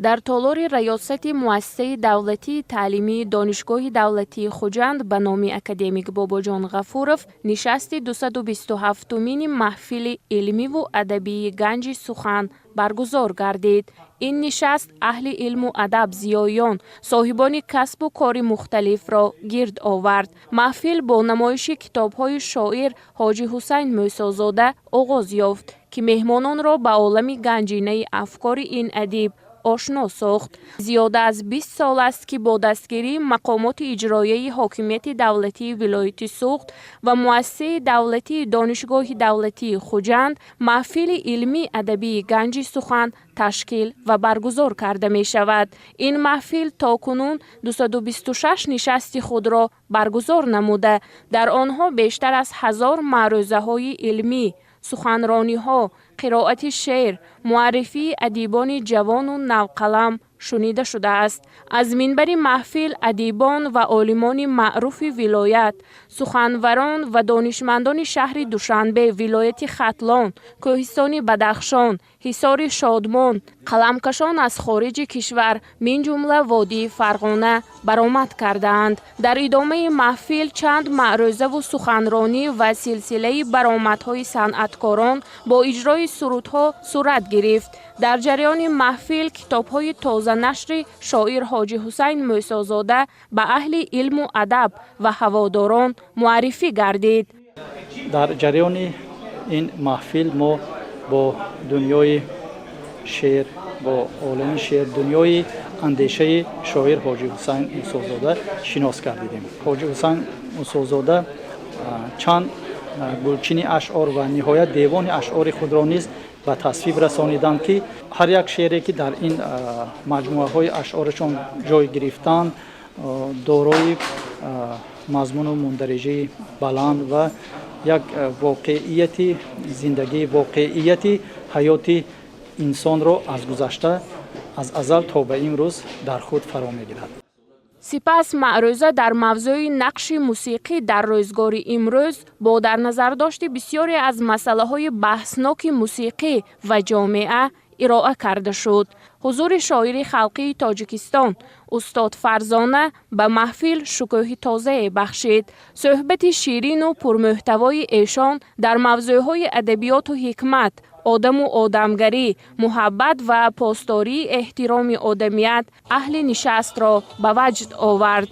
Дар толори раёсати Муассисаи давлатии таълимии Донишгоҳи давлатии Хуҷанд ба номи академик Бобоҷон Ғафуров нишасти 227-умини маҳфили илмиву адабии «Ганҷи сухан» баргузор гардид. Ин нишаст аҳли илму адаб, зиёиён, соҳибони касбу кори мухталифро гирд овард. Маҳфил бо намоиши китобҳои шоир Ҳоҷи Ҳусайн Мӯсозода оғоз ёфт, ки меҳмононро ба олами ганҷинаи афкори ин адиб ошно сохт. Зиёда аз 20 сол аст, ки бо дастгирии мақомоти иҷроияи ҳокимияти давлатии вилояти Суғд ва Муассисаи давлатии Донишгоҳи давлатии Хуҷанд маҳфили илмӣ адабии «Ганҷи сухан» ташкил ва баргузор карда мешавад. Ин маҳфил то кунун 226 нишасти худро баргузор намуда, дар онҳо бештар аз 1000 маърӯзаҳои илмӣ, суханрониҳо, қироати шеър, муаррифии адибони ҷавону навқалам шунида шудааст. Аз минбари маҳфил адибон ва олимони маъруфи вилоят, суханварон ва донишмандони шаҳри Душанбе, вилояти Хатлон, кӯҳистони Бадахшон, Ҳисори Шодмон, қаламкашон аз хориҷи кишвар, минҷумла водии Фарғона баромад кардаанд. Дар идомаи маҳфил чанд маърӯзаву суханронӣ ва силсилаи баромадҳои санъаткорон бо иҷрои сурудҳо сурат гирифт. Дар ҷараёни маҳфил китобҳои тозанашри шоир Ҳоҷи Ҳусайн Мӯсозода ба аҳли илму адаб ва ҳаводорон муаррифӣ гардид. Дар ҷараёни ин маҳфил мо бо дунёи шеър, бо олами шеър, дунёи андешаи шоир Ҳоҷи Ҳусайн Мусозода шинос гардидем. Ҳоҷи Ҳусайн Мусозода чанд гулчини ашъор ва ниҳоят девони ашъори худро низ ба тасвиб расониданд, ки ҳар як шеъре, ки дар ин маҷмӯаҳои ашъорашон ҷой гирифтанд, дорои мазмуну мундариҷаи баланд ва як воқеияти зиндагӣ, воқеияти ҳаёти инсонро аз гузашта, аз азал то ба имрӯз дар худ фаро мегирад. Сипас маърӯза дар мавзӯи нақши мусиқӣ дар рӯзгори имрӯз бо дар назардошти бисёре аз масъалаҳои баҳсноки мусиқӣ ва ҷомеа ироа карда шуд. Ҳузури шоири халқии Тоҷикистон устод Фарзона ба маҳфил шукӯҳи тозае бахшид. Суҳбати ширину пурмуҳтавои эшон дар мавзӯъҳои адабиёту ҳикмат, одаму одамгарӣ, муҳаббат ва посдории эҳтироми одамият аҳли нишастро ба ваҷд овард.